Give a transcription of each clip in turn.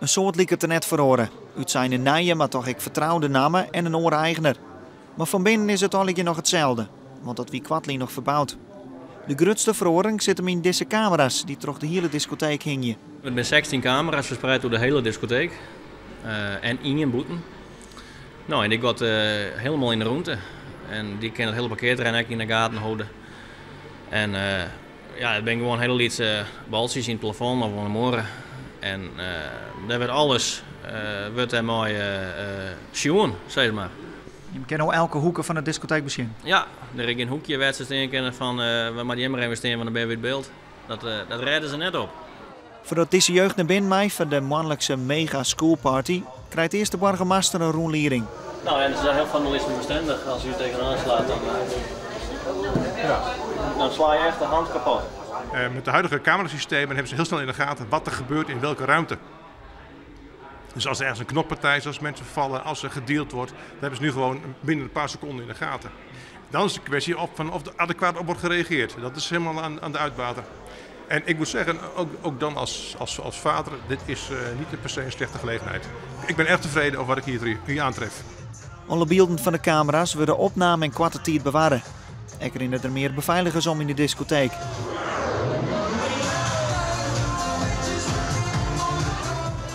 In soad liket der net feroare. Utsein in nije, mar toch ek fertroude namme en in oare eigener. Mar fan binnen is it allegear noch itselde, want dat wie koartlyn noch ferboud. De grutste feroaring sit him yn dizze kamera's dy't troch de hiele diskoteek hingje. Der binne 16 kamera's ferspraat oer de hiele diskoteek en ien bûten. No, en dy giet hielendal yn de rûnte. En dy kin it hiele parkearterrein ek yn de gaten hâlde. En ja, it binne gewoan hiele lytse baltsjes yn it plafond of oan de muorre. En dêr wurdt alles wurdt dêrmei sjoen, sis mar. Je kinne no elke hoeke fan de diskoteek besjen? Ja, der is gjin hoekje wêr't se stean kinne fan we moatte hjir mar even stean, want dan binne we út byld. Dat, dat rêde se net op. Foardat dizze jeugd nei binnen mei foar de moanlikse mega school party, krijt earst de boargemaster in rûnlieding. Nou, en ze zijn heel vandalisme-bestendig. Als u er tegenaan slaat, dan, ja, dan sla je echt de hand kapot. Met de huidige camerasystemen hebben ze heel snel in de gaten wat er gebeurt in welke ruimte. Dus als er ergens een knokpartij is, als mensen vallen, als er gedeald wordt, dan hebben ze nu gewoon binnen een paar seconden in de gaten. Dan is de kwestie of, van of er adequaat op wordt gereageerd. Dat is helemaal aan de uitbater. En ik moet zeggen, ook dan als vader, dit is niet per se een slechte gelegenheid. Ik ben erg tevreden over wat ik hier aantref. Alle bylden fan de kamera's wurde opnaam en koarte tiid bewarre. Ek rinne der mear befeiligers om yn de diskoteek.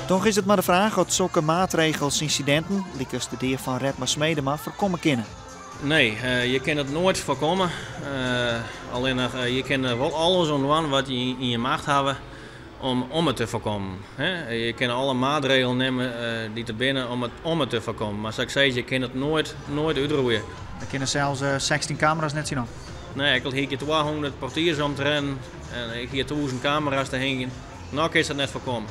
Toch is it mar de fraach oft sokke maatregels ynsidinten, lykas de dea fan Redmar Smedema, foarkomme kinne. Nee, je kinne it noait foarkomme. Allinnich, je kinne wol alles oan dwaan wat je yn je macht hawwe om it te foarkommen. Je kinne alle maatregelen nimme dy't der binne om it te foarkommen. Mar sa't ik sis, je kinne it noait, noait útroeie. Der kinne sels 16 kamera's net tsjin op. Nee, ek al hie ik 200 portiers om te rinnen en ik hie 1000 kamera's te hingjen, no kinst it net foarkomme.